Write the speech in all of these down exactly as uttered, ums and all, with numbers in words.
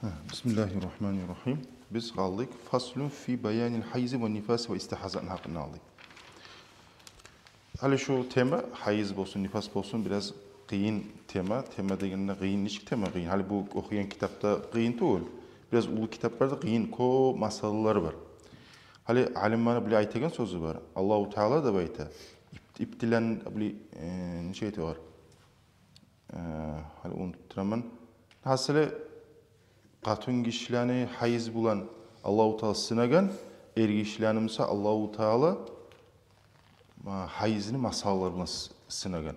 Бисмиллагьи ррагьмани ррагьим. Биз къалдыкъ «Фаслун фи баянил гьайзи ва нифаси ва истигьазатны» гьакъында къалдыкъ. Гьали шу тема, гьайз болсун, нифас болсун, бираз къыйын тема. Тема дегенде къыйын, нечик тема къыйын? Гьали бу охуйгъан китап да къыйын тюгюл. Бираз уллу китапларда къыйын, кёп масъалалар бар. Гьали алимлени булай айтагъан сёзю бар. Аллагьу Таала деп айта. Иб-, ибтилан, булай, э, нечик айтагъан? Э, гьали унутуп тураман. Гьасили, къатынгишилени гьайз булан Аллагьу Таала сынагъан, эргишилени буса Аллагьу Таала, а, гьайзны масъалалар булан с-, сынагъан.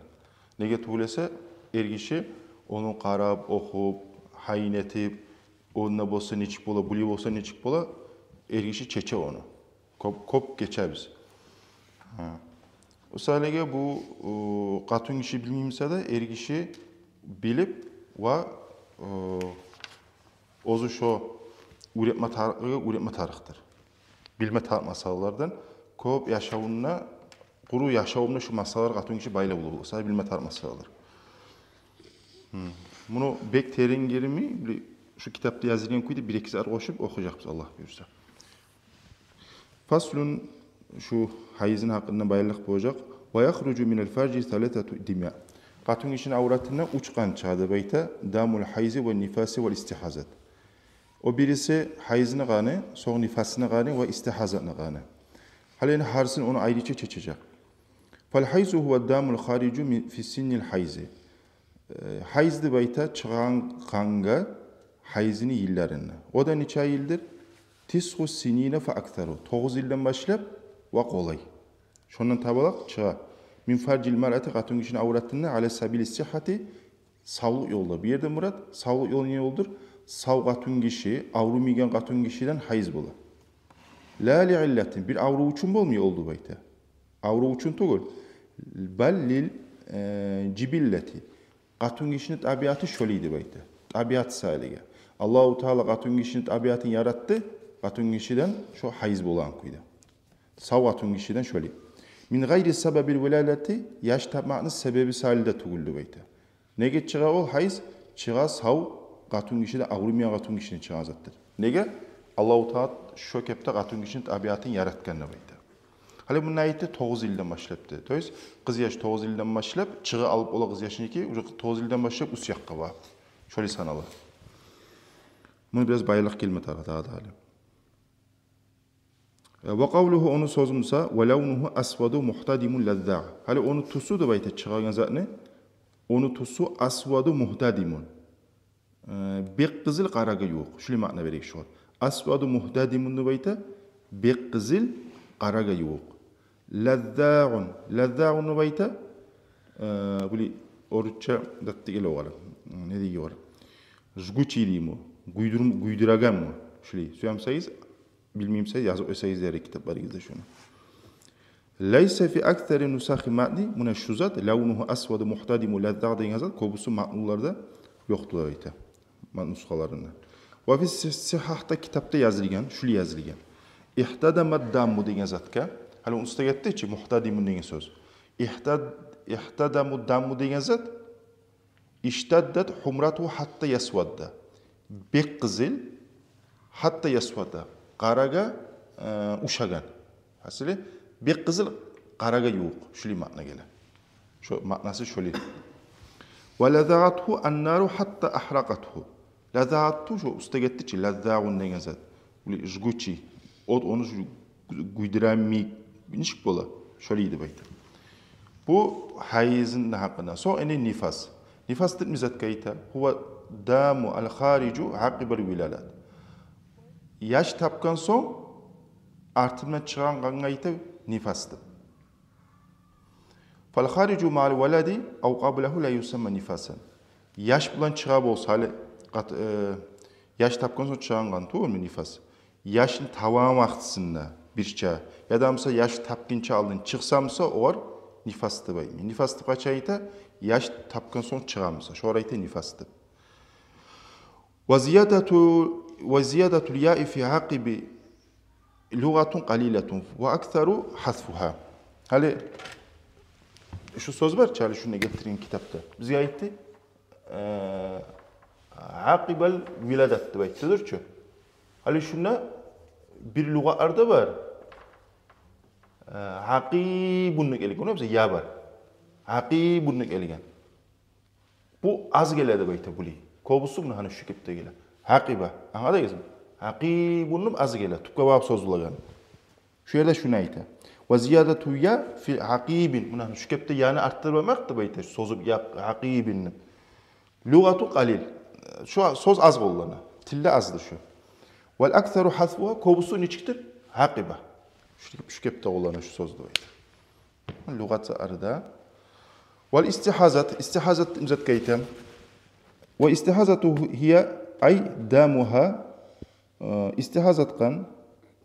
Неге тюгюл эсе, эргиши ону къарап, охуп, гьайын этип, онда болса нечик бола, булай болса нечик бола, эргиши чече ону. Кёп, кёп гечебиз. Гьа. О саялыгъа бу, э, къатынгиши билмей буса да, эргиши билип ва, э, оьзю шо уьйретме тарыкълыгъы, уьйретме тарыкъдыр. Билме тарыкъ масъалалардан, кёп яшавунда, къуру яшавунда шу масъалалар къатынгиши байлавлу болса, билме тарыкъ масъалалар. Гьм. Муну бек терен гирмей, бир шу китапда язылгъан кюйде бир-эки зат къошуп охужакъбыз, Аллагь буюрса. Фаслун, шу гьайзны гьакъында баянлыкъ болажакъ. Ва яхружу минал фаржи саласату димаъ. Къатынгишини авратындан уьч къан чыгъа деп айта. Дамул гьайзи ва нифаси вал истигьазат. О бириси гьайзны къаны, сонг нифасны къаны ва истигьазатны къаны. Гьали энни гьарисин ону айрыча чечежек. Фал гьайзу гьува дамул харижу мин, фи синнил гьайзи. Э, гьайз деп айта чыгъагъан къангъа гьайзны йылларында. О да нече йылдыр? Тисъу синина фа аксару. Тогъуз йылдан башлап ва къолай. Шондан табалакъ чыгъа. Мин фаржил маръати, къатынгишини авратындан, ала сабили сигьати, савлукъ ёлда. Бу ерде мурат савлукъ ёлу не ёлдур? Сав къатынгиши аврумайгъан къатынгишиден гьайз бола. Ла ли иллатин, бир аврув учун болмай ол деп айта. Аврув учун тюгюл. Бал лил, э, жибиллати. Къатынгишини табиаты шолай деп айта. Табиат саялыгъа. Аллагьу Таала къатынгишини табиатын яратды, къатынгишиден шо гьайз болагъан кюйде. Сав къатынгишиден шолай. Мин гъайри сабабил виладати, яш тапмакъны себеби саялы да тюгюл деп айта. Неге чыгъа ол гьайз? Чыгъа сав къатынгишиден, аврумайгъан къатынгишиден чыгъагъан затдыр. Неге? Аллагьу Таала шо кепде къатынгишини табиатын яратгъан деп айта. Гьали мунда айтды тогъуз йылдан башлап деп. То есть къыз яш тогъуз йылдан башлап чыгъа алып бола къыз яшныки, уже тогъуз йылдан башлап уьст якъгъа бар. Шолай санала. Муну бираз байлыкъ гелме тарыкъ дагъы да гьали. Э, ва къавлугьу, ону сёзю буса, ва лавнугьу асваду мугьтадимун лаззагъ. Гьали ону тюсю деп айта чыгъагъан затны. Ону тюсю асваду мугьтадимун. Э, бек къызыл къарагъа ювукъ. Шулай маъна берейик шогъар. Асваду мугьтадимун деп айта, бек къызыл къарагъа ювукъ. Лаззагъун. Лаззагъун деп айта, э, булай орусча датты геле огъар. Не дейген огъар? Жгучий дейми? Гюйдюр-, гюйдюреген ми? Шулай. Сюе бусагъыз, билмей бусагъыз, язып къойсагъыз ярай китапларыгъызда шуну. Лайса фи аксари нусахи матни, муна шу зат, лавнугьу асваду мугьтадиму лаззагъ деген зат, кёбюсю матнуларда ёкъдур деп айта. Мат нусхаларында. Ва фи си-, сигьагьда китапда язылгъан, шулай язылгъан. Игьтадама дамму деген затгъа, гьали ону уьстюне гетди чи, мугьтадимун деген сёз. Игьтад-, игьтадама дамму деген зат, иштаддат гьумратугьу гьатта ясвадда. Бек къызыл, гьатта ясвадда. Къарагъа, э, ушагъан. Гьасили, бек къызыл къарагъа ювукъ. Шулай маъна геле. Шо маънасы шолай. Ва лазагъатгьу аннару гьатта агьракъатгьу. Лазагъатгьу, шо уьстюне гетди чи, лаззагъун деген зат. Булай жгучий. От ону шу гюйдюреми, нечик бола? Шолай деп айта. Бу гьайзны гьакъында. Сонг энни нифас. Нифас деп не затгъа айта? Гьува даму ал-хариджу гьакъибал виладат. Яш тапгъан сонг артындан чыгъагъангъа айта нифас деп. Фал хариджу маал валади ав къаблагьу ла юсамма нифасан. Яш булан чыгъа болса, гьали къат-, э, яш тапгъан сонг чыгъагъан тюгюлмю нифас? Яшны табагъан вакътисинде бирче, яда буса яш тапгъынча алдын чыкъса буса, огъар нифас деп айтмай. Нифас деп къачан айта? Яш тапгъан сонг чыгъа буса, шогъар айта нифас деп. Ва зиядату, ва зиядатул яи фи гьакъиби лугъатун къалилатун ва аксару гьазфугьа. Гьали шу сёз бар чы, гьали шунда гелтирген китапда. Бизге айтды, э, Акъибал виладат деп айтдыдыр чы. Гьали шунда бир лугъатларда бар. Э, акъибун деп гелген, ону бизде я бар. Акъибун деп гелген. Бу аз геле деп айта булай. Кёбюсю муна гьана шу кепде геле. Акъиба. Англадыгъызмы? Акъибун деп аз геле. Тюпге багъып созулагъан. Шу ерде шуну айта. Ва зиядату я фи акъибин. Муна шу кепде яны артдырмакъ деп айта. Созуп я акъибин деп. Лугъату къалил. Шу сёз аз къоллана. Тилде аздыр шу. Вал аксару хазфугьа, кёбюсю нечикдир? Акъиба. Шу, шу кепде къоллана шу сёз деп айта. Лугъат арада. Вал истихазат, истихазат деп затгъа айта. Ва истихазату гьия ай дамугьа, э, истихазат къан,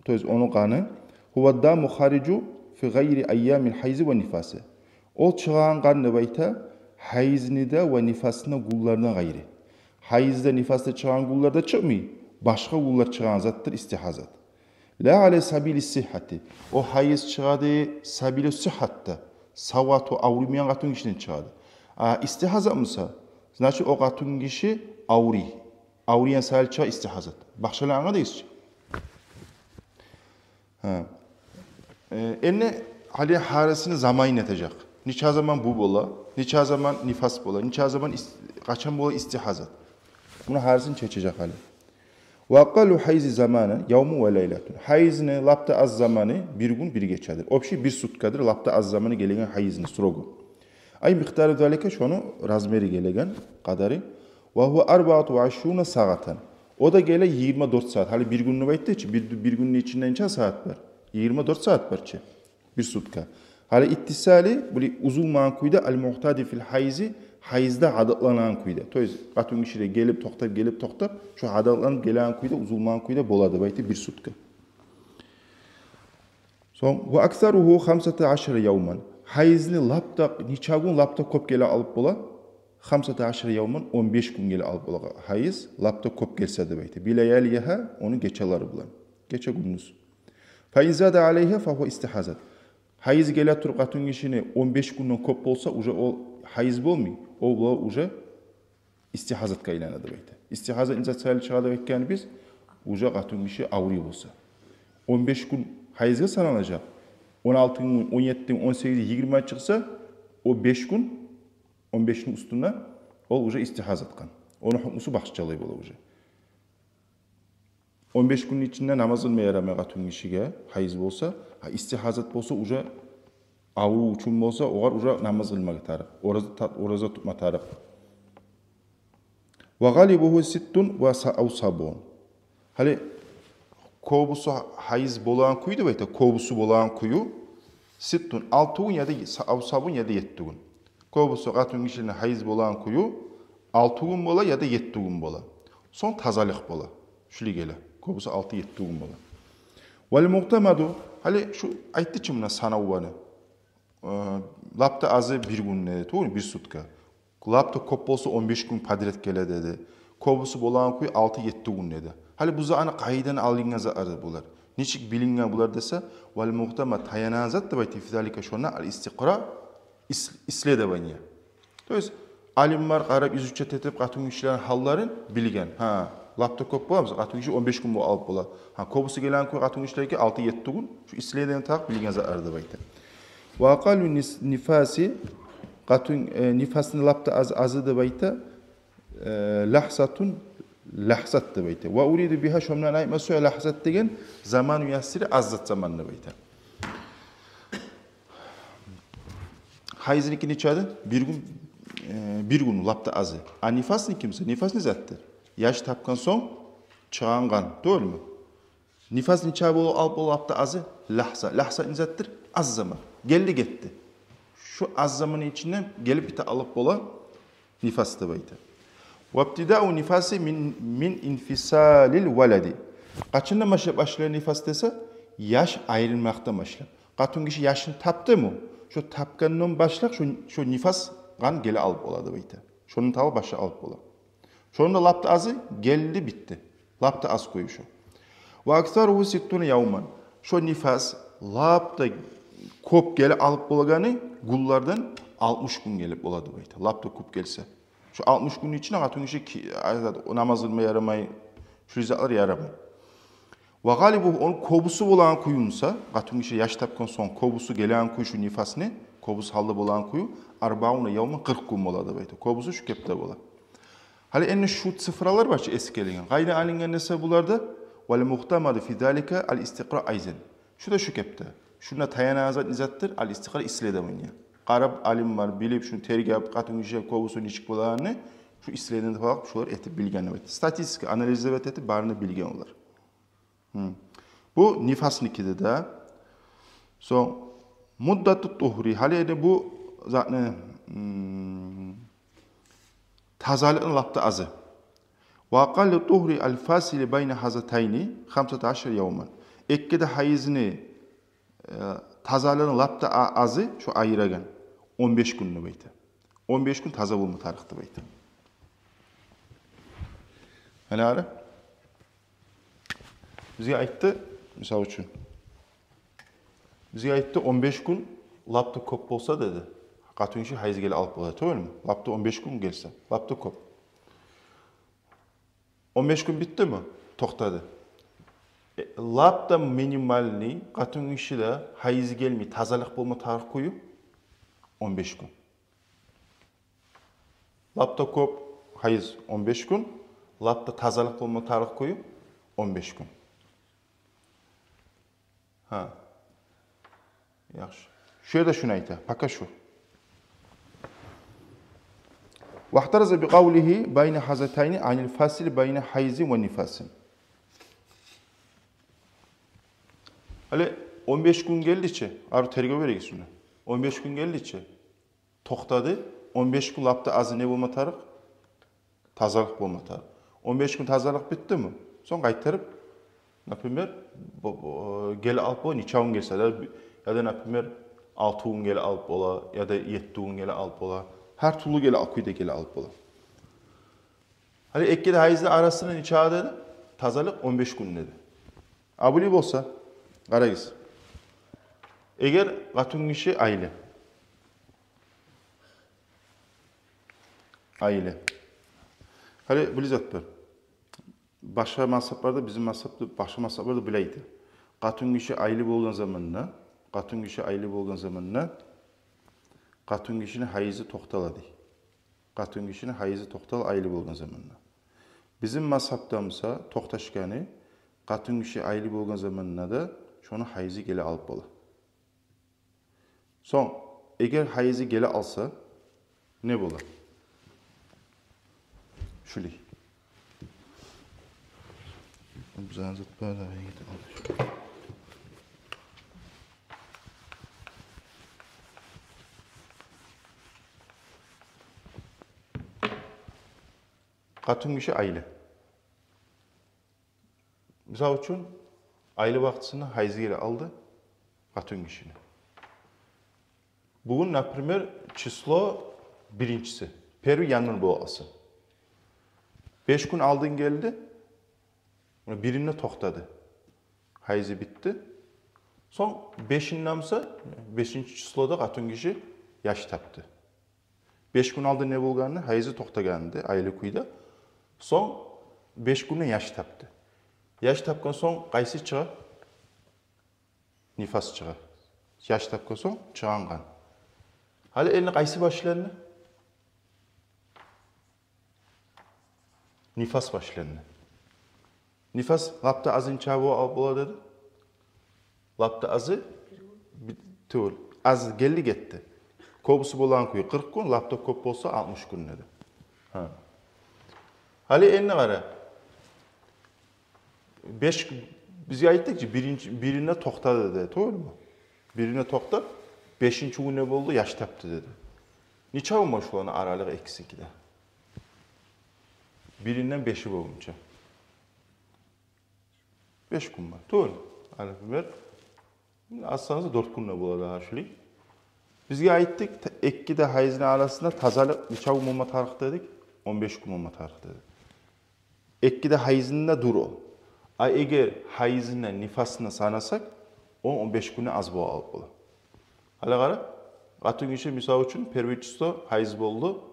то есть ону къаны, гьува даму харижу фи гъайри айямил хайзи ва нифаси. Ол чыгъагъан къан деп айта, хайзны да ва нифасны гюнлеринден къайры. Хайзда, нифасда чыгъагъан гюнлерде чыкъмай, башгъа гюнлер чыгъагъан затдыр истихазат. Ла ала сабили сиххати. О хайз чыгъады сабили сиххатда. Савату, аврумайгъан къатынгишиден чыгъады. А истихазат буса, значит, о къатынгиши аврый. Аврыйгъан саялы чыгъа истихазат. Башгъалай англадыгъыз чы? Гьа. Э, энни гьали гьарисини заманын айтажакъ. Нече заман бу бола, нече заман нифас бола, нече заман ис-, къачан бола истихазат. Муну гьарисин чечежек гьали. Ва акъаллу хайзи заманан явмун ва лайлатун. Хайзны лап да аз заманы бир гюн, бир гечедир. Общий бир суткадыр лап да аз заманы гелеген хайзны срогу. Ай микъдару залика, шону размери гелеген, къадары. Ва гьува арбаату ва ишруна сагьатан. О да геле йигирма дёрт сагьат. Гьали бир гюнню айтды чы, бир, бир гюнню ичинде нече сагьат бар? Йигирма дёрт сагьат бар чы. Бир сутка. Гьали иттисали, булай узулмагъан кюйде, ал муътади фил хайзи, хайзда адатлагъан кюйде. То есть, къатынгиши де гелип токътап, гелип токътап, шо адатланып гелеген кюйде, узулмагъан кюйде бола деп айта бир сутка. Сонг, ва аксаругьу хамсата ашара явман. Хайзны лап да, нече гюн лап да кёп геле алып бола? Хамсата ашара явман, он беш гюн геле алып бола хайз, лап да кёп гелсе деп айта. Билаялигьа, ону гечелери булан. Гече-гюндюз. Фа ин зада алайгьа фагьува истихазат. Хайз геле туруп къатынгишини он беш гюнден кёп болса, уже ол хайз болмай, ол бола уже истихазатгъа айлана деп айта. Истихаза не зат саялы чыгъа деп айтгъанбыз, уже къатынгиши аврый болса. Он беш гюн хайзгъа саналажакъ. Он алты гюн, он етти гюн, он сегиз, йигирма чыкъса, о беш гюн, он бешни уьстюнде ол уже истихаза этген. Ону гьукмусу башгъачалай бола уже. Он беш гюнню ичинде намаз къылма ярамай къатынгишиге, хайз болса, а истихазат болса, уже аврув учун болса, огъар уже намаз къылма тарыкъ, ораза та-, ораза тутма тарыкъ. Ва гъалибугьу ситтун ва са-, ав сабун. Гьали кёбюсю хайз болагъан кюй деп айта, кёбюсю болагъан кюю ситтун, алты гюн яда са-, ав сабун яда етти гюн. Кёбюсю къатынгишини хайз болагъан кюю алты гюн бола яда етти гюн бола. Сонг тазалыкъ бола. Шулай геле. Кёбюсю алты-етти гюн бола. Вал муътамаду, гьали шу айтды чы муна санавланы. Э, лап да азы бир гюн деди, тюгюлмю, бир сутка. Лап да кёп болса он беш гюн подряд геле деди. Кёбюсю болагъан кюй алты-етти гюн деди. Гьали бу затны къайдан алынгъан затлар булар? Нечик билинген булар десе, вал муътамад, таянагъан зат деп айта фи залика шонда ал истикъра, ис-, исследование. То есть алимлер къарап, изучать этип, къатынгишилени гьалларын билген. Гьа, лап да кёп боламы, къатынгиши он беш гюн болуп алып бола. Гьа, кёбюсю гелеген кюй къатынгишилерге алты-етти гюн, шу исследование этип билген затлар деп айта. Ва акъаллу нис-, нифаси, къатын, э, нифасны лап да аз, азы деп айта, э, лагьзатун, лагьзат деп айта. Ва уриду бигьа, шондан айтма сюе лагьзат деген заману ясири, аз зат заман деп айта. Хайзники нече эди? Бир гюн, э, бир гюн лап да азы. А нифасники буса, нифас не затдыр? Яш тапгъан сонг чыгъагъан къан, тюгюлмю? Нифас нече болуп алып бола лап да азы? Лагьза. Лагьза не затдыр? Аз заман. Гелди-гетди. Шу аз заманны ичинден гелип бите алып бола нифас деп айта. Вабтидау нифаси мин, мин инфисалил валади. Къачандан башлап башлай нифас десе, яш айрылмакъдан башлап. Къатынгиши яшын тапдымы, шо тапгъандан башлап шо, шо нифас къан геле алып бола деп айта. Шондан табып башлап алып бола. Шонда лап да азы гелди, битди. Лап да аз кюю шо. Ва аксаругьу ситтуна явман. Шо нифас лап да кёп геле алып болагъаны гюнлерден алтмыш гюн гелип бола деп айта. Лап да кёп гелсе. Шу алтмыш гюнню ичинде къатынгиши ки-, айта, намаз къылма ярамай, шу затлар ярамай. Ва гъалибугьу, ону кёбюсю болагъан кюю буса, къатынгиши яш тапгъан сонг кёбюсю гелеген кюю шу нифасны, кёбюсю гьалда болагъан кюю, арбауна явман, къыркъ гюн бола деп айта. Кёбюсю шу кепде бола. Гьали энни шу цифралар бар чы эсгерилген. Къайда алынгъан эсе булар да? Вал муътамаду фи залика ал истикъра айзан. Шу да шу кепде. Шунда таянагъан зат не затдыр? Ал истикъра, исследование. Къарап, алим бар, билип, шуну тергеп, къатынгиши кёбюсю нечик болагъанны, шу исследование деп алып, шулар этип билген деп айта. Статистика, анализ деп этип, барын да билген олар. Гьм. Бу нифасныки де да. Сонг муддату тугьри. Гьали энни бу затны, гьм, тазалыкъны лап да азы. Ва акъаллу тугьри ал фасили байна гьазатайни хамсата ашара явман. Эки де гьайызны, э, тазалыгъыны лап да а-, азы, шу айырагъан, он беш гюн деп айта. Он беш гюн таза болма тарыкъ деп айта. Гьали ара. Бизге айтды, мисал учун. Бизге айтды, он беш гюн лап да кёп болса деди, къатынгиши гьайыз геле алып бола, тюгюлмю? Лап да он беш гюн гелсе, лап да кёп. Он беш гюн битдими? Токътады. Э, лап да минимальный, къатынгишиде гьайыз гелмей, тазалыкъ болма тарыкъ кюю он беш гюн. Лап да кёп гьайыз он беш гюн, лап да тазалыкъ болма тарыкъ кюю он беш гюн. Гьа. Яхшы. Шу ерде шуну айта, пока шу. Вахтараза би къавлигьи байна гьазатайни анил фасили байна гьайзин ва нифасин. Гьали он беш гюн гелди чи, арив тергев берегиз шуну. Он беш гюн гелди чи. Токътады. Он беш гюн лап да азы не болма тарыкъ? Тазалыкъ болма тарыкъ. Он беш гюн тазалыкъ битдими? Сонг къайтарып, например, бу, бу, геле алып бола, нече гюн гелсе де, яда, например, алты гюн геле алып бола, яда етти гюн геле алып бола. Гьар тюрлю геле ал-, кюйде геле алып бола. Гьали эки де гьайызны арасында нече деди? Тазалыкъ он беш гюн деди. А булай болса, къарагъыз. Эгер къатынгиши айлы, айлы. Гьали булай зат бар. Башгъа мазгьапларда, бизин мазгьапда, башгъа мазгьапларда булай айта. Къатынгиши айлы болгъан заманда, къатынгиши айлы болгъан заманда, къатынгишини гьайызы токътала дей. Къатынгишини гьайызы токътала айлы болгъан заманда. Бизин мазгьапда буса токъташгъаны, къатынгиши айлы болгъан заманда да шону гьайызы геле алып бола. Сонг, эгер гьайызы геле алса, не бола? Шулай. Бизин затда да къатынгиши айлы. Мисал учун, айлы вакътисинде гьайызы геле алды къатынгишини. Бугюн, например, число биринчиси, первый январь бола къалсын. Беш гюн алдын гелди, муна биринде токътады. Гьайызы битди. Сонг бешинде буса, бешинчи числода къатынгиши яш тапды. Беш гюн алдын не болгъаны? Гьайызы токътагъан эди, айлы кюйде. Сонг беш гюнде яш тапды. Яш тапгъан сонг къайсы чыгъа? Нифас чыгъа. Яш тапгъан сонг чыгъагъан къан. Гьали энни къайсы башланды? Нифас башланды. Нифас лап да азы нече гюн алып бола деди? Лап да азы би-, тюгюл. Аз гелди гетди. Кёбюсю болагъан кюю къыркъ гюн, лап да кёп болса алтмыш гюн деди. Гьа. Гьали энни къара. Беш, бизге айтдыкъ чы, биринчи, биринде токътады деди, тюгюлмю? Биринде токътап, бешинчи гюнде болду, яш тапды деди. Нече гюн бар шуланы аралыгъы экисиники де? Биринден беши болгъунча. Беш гюн бар. Тюгюл. Гьали бир аз санаса дёрт гюн де бола дагъы шулай. Бизге айтдыкъ, та-, эки де гьайызны арасында тазалыкъ нече гюн болма тарыкъ дедик? Он беш гюн болма тарыкъ дедик. Эки де гьайызында дур о. А эгер гьайызында, нифасында санасакъ, он, он беш гюнде аз бола алып бола. Гьали къара, къатынгиши, мисал учун, первый число гьайыз болду.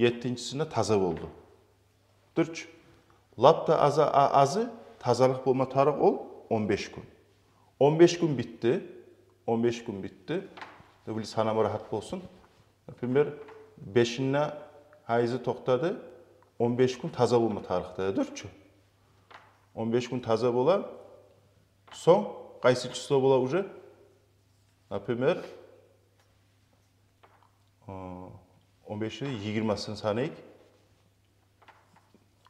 еттинчисинде таза болду. Дюр чю. Лап да азы, а-, азы тазалыкъ болма тарыкъ ол он беш гюн. Он беш гюн битди. Он беш гюн битди. Бу санама рагьат болсун. Например, бешинде гьайзы токътады, он беш гюн таза болма тарыкъ да, дюр чю. Он беш гюн таза бола. Сонг къайсы число бола уже? Например, э, он беши, йигирмасын санайыкъ.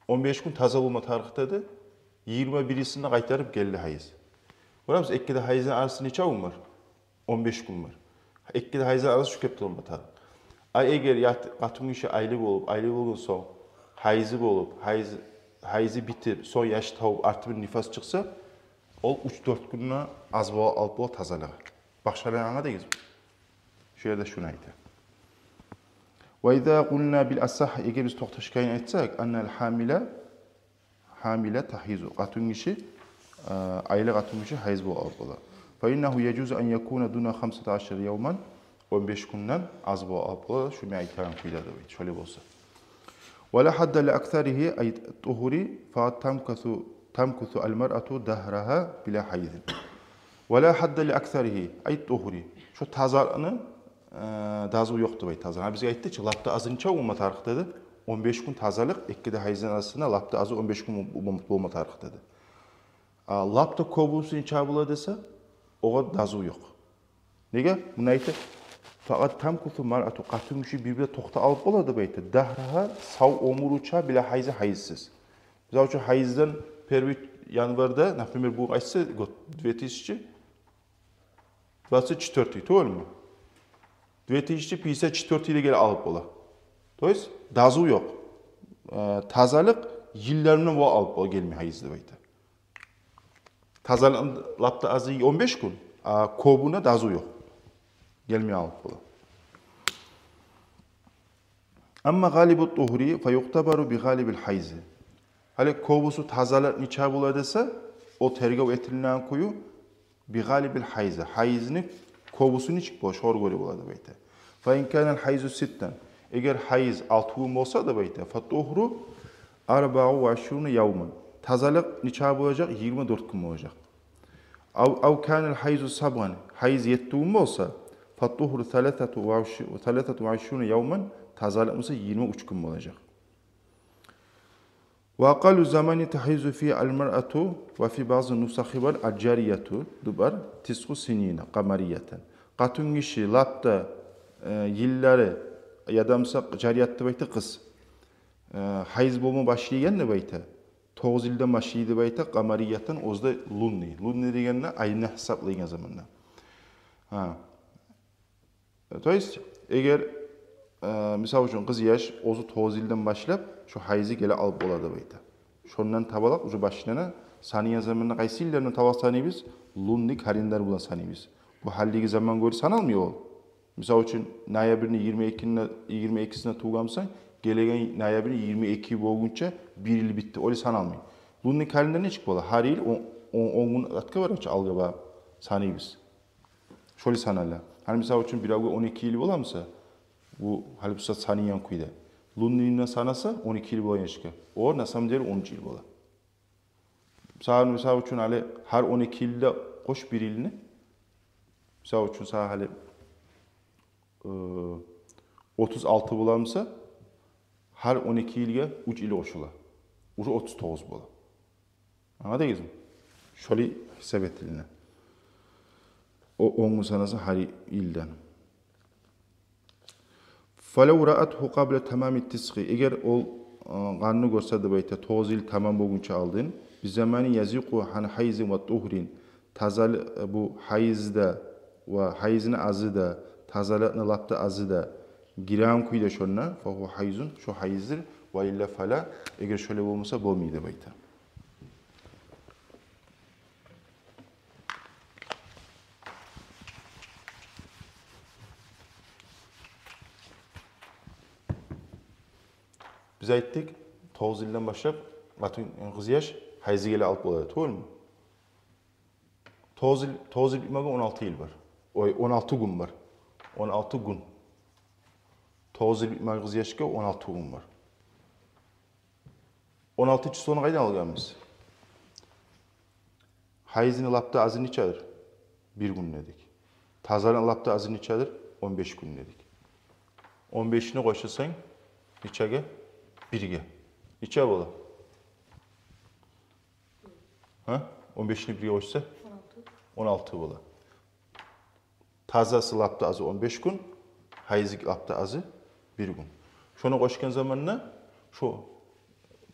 Он беш гюн таза болма тарыкъ эди. Йигирма бирисинде къайтарып гелди гьайыз. Гёремисиз, эки де гьайызны арасы нече гюн бар? Он беш гюн бар. Эки де гьайызны арасы шу кепде болма тарыкъ. А эгер ят-, къатынгиши айлы болуп, айлы болгъан сонг гьайызы болуп, гьайызы, гьайызы битип, сонг яш тавуп, арты бир нифас чыкъса, ол уьч-дёрт гюнден аз бола, алып бола тазалыгъы. Башгъалай англадыгъызмы? Шу ерде шуну айта. Ва иза къулна бил асахь, эгер биз токъташгъанын айтсакъ, аннал гьамила, гьамила тагьизу, къатынгиши, э, айлы къатынгиши гьайыз болуп алып бола. Фа иннагьу яжузу ан якуна дуна хамсата ашара явман, он беш гюнден аз бола алып бола, шу мен айтагъан кюйде деп айта, шолай болса. Ва ла гьадда ли аксаригьи, ай, тугьри, фа тамкусу, тамкусу ал маръату дагьрагьа била гьайзин. Ва ла гьадда ли аксаригьи, ай, тугьри. Шу тазалыкъны, э, дазу ёкъ деп айта таза. Гьа, бизге айтды чы, лап да азы нече гюн болма тарыкъ деди? Он беш гюн тазалыкъ, эки де гьайызны арасында лап да азы он беш гюн бол-, бол-, болма тарыкъ деди. А лап да кёбюсю нече бола десе, огъар дазу ёкъ. Неге? Муну айта, факъат тамкусу маръату, къатынгиши бир-бир токътап алып бола деп айта. Дагьрагьа, сав оьмюрю чакъы, била гьайзин, гьайызсыз. Мисал учун, гьайыздан первый январда, например, бу къайсы год? Две тысячи двадцать четвёртый, тюгюлмю? Две тысячи пятьдесят четвёртый де гелип алып бола. То есть, дазу ёкъ. Э, тазалыкъ йыллар булан бола алып бола, гелмей гьайыз деп айта. Тазалыкъны лап да азы он беш гюн, а кёбюне дазу ёкъ. Гелмей алып бола. Амма гъалибу тугьри фа юътабару би гъалибил гьайзи. Гьали кёбюсю тазалыкъ нече бола десе, о тергев этилинеген кюю би гъалибил гьайзи. Гьайызны кёбюсю нечик бола, шогъар гёре бола деп айта. Фа ин канал гьайзу ситтан. Эгер гьайыз алты гюн болса деп айта, фа тугьру арбаъу ва ишруна явман. Тазалыкъ нече болажакъ? Йигирма дёрт гюн болажакъ. Ав, ав канал гьайзу сабъан. Гьайыз етти гюн болса, фа тугьру саласату ва иш-, саласату ва ишруна явман. Тазалыкъ буса йигирма уьч гюн болажакъ. Ва акъаллу замани тагьизу фи ал маръату ва фи баъзи нусахи бар ал жарияту, дубар, тисъу синина къамариятан. Къатынгиши лап да, э, йыллары, яда мисал жарият деп айта къыс. Э, гьайыз болма башлайгъан деп айта. Тогъуз йылдан башлай деп айта, къамариятан, оьзю де лунный. Лунный дегенде айны гьисаплайгъан заманда. Гьа. То есть, эгер, э, мисал учун, къыз яш оьзю тогъуз йылдан башлап шу гьайызы геле алып бола деп айта. Шондан табалакъ уже башлана, санайгъан заманда къайсы йыллардан табалакъ санайбыз? Лунный календарь булан санайбыз. Бу гьалиги заман гёре саналмай ол. Мисал учун, ноябрни йигирма экисинде, йигирма экисинде тувгъан бусанг, гелеген ноябрни йигирма эки болгъунча бир йыл битди, олай саналмай. Лунный календарь нечик бола? Гьар йыл он, он, он гюн артгъа баргъынча, алгъа багъып санайбыз. Шолай санала. Гьали, мисал учун, биревге он эки йыл бола буса, бу гьали буса санайгъан кюйде. Лунныйны санаса, он эки йыл болагъан ишге. О, на самом деле, он уьч йыл бола. Мисал, мисал учун, гьали гьар он эки йылда къош бир йылны. Мисал учун, сагъа гьали, э, отуз алты бола буса, гьар он эки йылгъа уьч йыл къошула. Уже отуз тогъуз бола. Англадыгъызмы? Шолай гьисап этилине. О, он гюн санаса гьар йылдан. Фалав раатгьу къабла тамами тисъи. Эгер ол, э, къанны гёрсе деп айта, тогъуз йыл тамам болгъунча алдын, би замани язикъу ан гьайзин ва тугьрин. Тазалы-, э, бу гьайыз да ва гьайызны азы да, тазалыкъны лап да азы да гиреген кюйде шонда, фагьува гьайзун, шо гьайыздыр, ва илла фала, эгер шолай болмаса, болмай деп айта. Биз айтдыкъ, тогъуз йылдан башлап къатын, къыз яш гьайызы геле алып бола, тюгюлмю? Тогъуз йыл, тогъуз йыл битмеге он алты йыл бар. Ой, он алты гюн бар. Он алты гюн. Тогъуз йыл битмеге къыз яшгъа он алты гюн бар. Он алты числону къайдан алгъанбыз? Гьайызны лап да азы нечедир? Бир гюн дедик. Тазаны лап да азы нечедир? Он беш гюн дедик. Он бешни къошсанг нечеге? Бирге. Нече бола? Гьа? Он бешни бирге къошса? Он алты. Он алты бола. Тазасы лап да азы он беш гюн, гьайызы лап да азы бир гюн. Шону къошгъан заманда шо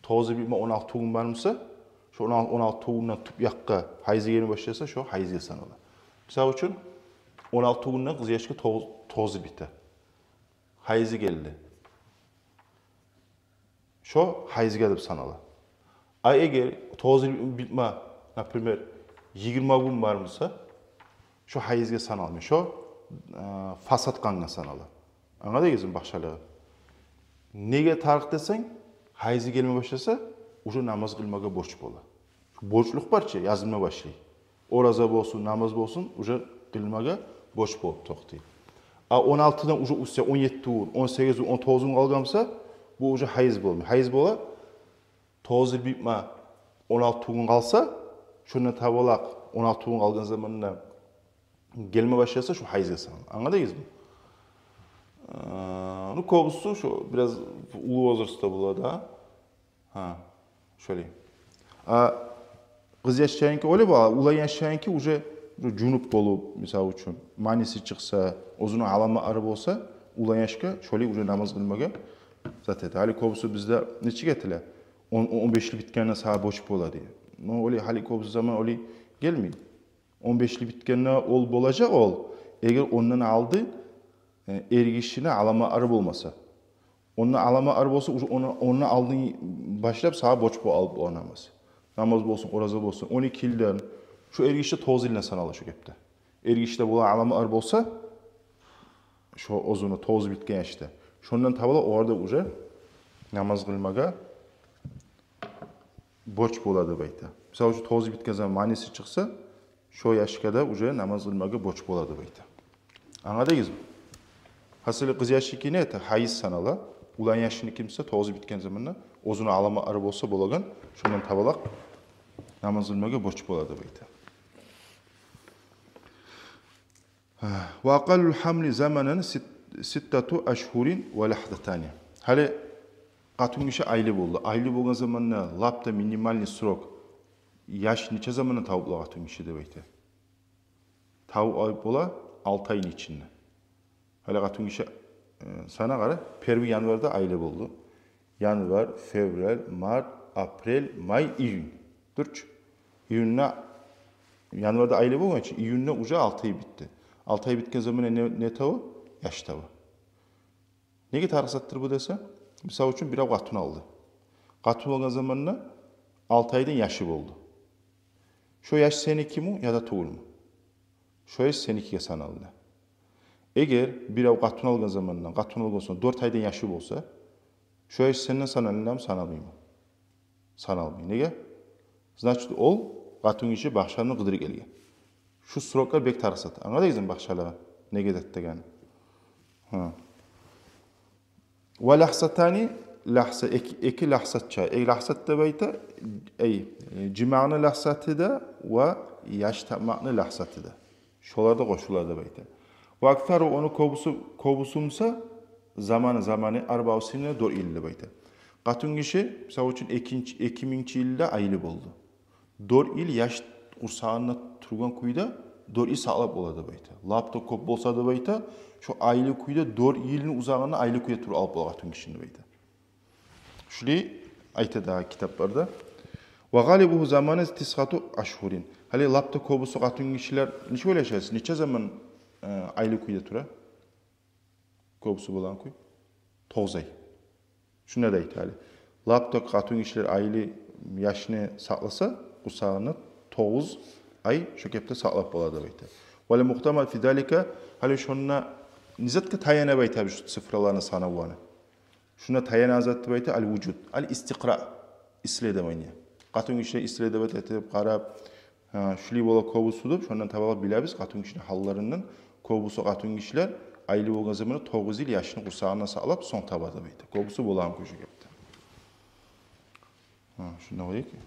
тогъуз йыл битме он алты гюн бар буса, шо он алты, он алты гюнден тюп якъгъа гьайызы гелме башласа, шо гьайызгъа санала. Мисал учун, он алты гюнден къыз яшгъа тогъуз, тогъуз йыл бите. Гьайызы гелди. Шо гьайызгъа деп санала. А эгер тогъуз йыл битме, например, йигирма гюн бар буса, шо гьайызгъа саналмай. Шо, э, фасад къангъа санала. Англадыгъызмы башгъалыгъы? Неге тарыкъ десенг, гьайызы гелме башласа, уже намаз къылмагъа борч бола. Борчлукъ бар чы, язылма башлай. Ораза болсун, намаз болсун, уже къылмагъа борч болуп токътай. А он алтыдан уже уьстге он етти гюн, он сегиз гюн, он тогъуз гюн къалгъан буса, бу уже гьайыз болмай. Гьайыз бола, тогъуз йыл битме он алты гюн къалса, шондан табалакъ он алты гюн къалгъан заманда гелме башласа, шо гьайызгъа санала. Англадыгъызмы? Э, ну, кёбюсю шо бираз уллу возрастда бола да. Гьа, шолай. А къыз яшчаныки олай бола, улан яшчаныки уже жунуп болуп, мисал учун, маниси чыкъса, оьзюню аламатлары болса, улан яшгъа шолай уже намаз къылмагъа зат эте. Гьали кёбюсю бизде нечик этиле? Он, он беш йыл битгенде сагъа борч бола дей. Но олай гьали кёбюсю заман олай гелмей. Он беш йыл битгенде ол болажакъ ол, эгер ондан алды, э, эргишини аламатлары болмаса. Онда аламатлары болса, уже онда, онда алдын башлап сагъа борч болуп къала намаз. Намаз болсун, ораза болсун, он эки йылдан, шо эргиши де тогъуз йылдан санала шо гепде. Эргиши де бола аламатлар болса, шо оьзюню тогъуз битген яшда, шондан табалакъ огъар да уже намаз къылмагъа борч бола деп айта. Мисал учун, тогъуз битген заман маниси чыкъса, шо яшгъа да уже намаз къылмагъа борч бола деп айта. Англадыгъызмы? Гьасили, къыз яшники не эте? Гьайыз санала. Улан яшники буса, тогъуз битген заманда оьзюню аламатлары болса болагъан, шондан табалакъ намаз къылмагъа борч бола деп айта. Ва акъаллул гьамли заманан сит-, ситтату ашгьурин ва лагьзатани. Гьали къатынгиши айлы болду. Айлы болгъан заманда лап да минимальный срок яш нече заманда тавуп бола къатынгиши деп айта? Тавуп алып бола алты айны ичинде. Гьали къатынгиши, э, сана къара, первый январда айлы болду. Январь, февраль, март, апрель, май, июнь. Дюр чю. Июньда, январда айлы болгъан чы, июньда уже алты ай битди. Алты ай битген заманда не, не таба? Яш таба. Неге тарыкъ затдыр бу десе, мисал учун, бирев къатын алды. Къатын алгъан заманда алты айдан яшы болду. Шо яш сеникими яда тюгюлмю? Шо яш сеникиге саналды. Эгер бирев къатын алгъан замандан, къатын алгъан сонг дёрт айдан яшы болса, шо яш сенден саналынамы, саналмаймы? Саналмай. Неге? Значит, ол къатынгиши башгъаны къыдырып гелген. Шу сроклар бек тарыкъ зат. Англадыгъызмы башгъалагъа неге зат дегенни? Гьа. Ва лагьзатани, лагьза, эки, эки лагьзатча. Эки лагьзат деп айта, эй, э, жимагъны лагьзаты да ва яш тапмакъны лагьзаты да. Шолар да къошула деп айта. Ва аксару, ону кёбюсю, кёбюсю буса, заманы, заманы арбаъу синина, дёрт йыл деп айта. Къатынгиши, мисал учун, экинчи, эки мингинчи йылда айлы болду. Дёрт йыл яш къурсагъында тургъан кюйде дёрт йыл сакълап бола деп айта. Лап да кёп болса деп айта, шо айлы кюйде дёрт йылны узагъында айлы кюйде туруп алып бола къатынгишини деп айта. Шулай айта дагъы китапларда. Ва гъалибугьу заманы тисъату ашгьурин. Гьали лап да кёбюсю къатынгишилер, нечик ойлашасыз, нече заман, э, айлы кюйде тура? Кёбюсю болгъан кюй тогъуз ай. Шунда да айта гьали. Лап да къатынгишилер айлы яшны сакъласа къурсагъында, тогъуз ай шо кепде сакълап бола деп айта. Ва лил муътамад фи залика, гьали шонда не затгъа таянып айтабыз шу цифраланы, санавланы? Шунда таянагъан зат деп айта аль-вужуд, аль-истикъра, исследование. Къатынгишилер исследовать этип къарап, гьа, шулай бола кёбюсю деп, шондан таба билебиз къатынгишини гьалларындан. Кёбюсю къатынгишилер Айлы болгъан заманда тогъуз йыл яшны къурсагъында сакълап, сонг табады бу айта. Кёбюсю болагъан кюйде гепде. Гьа, шунда къояйыкъ.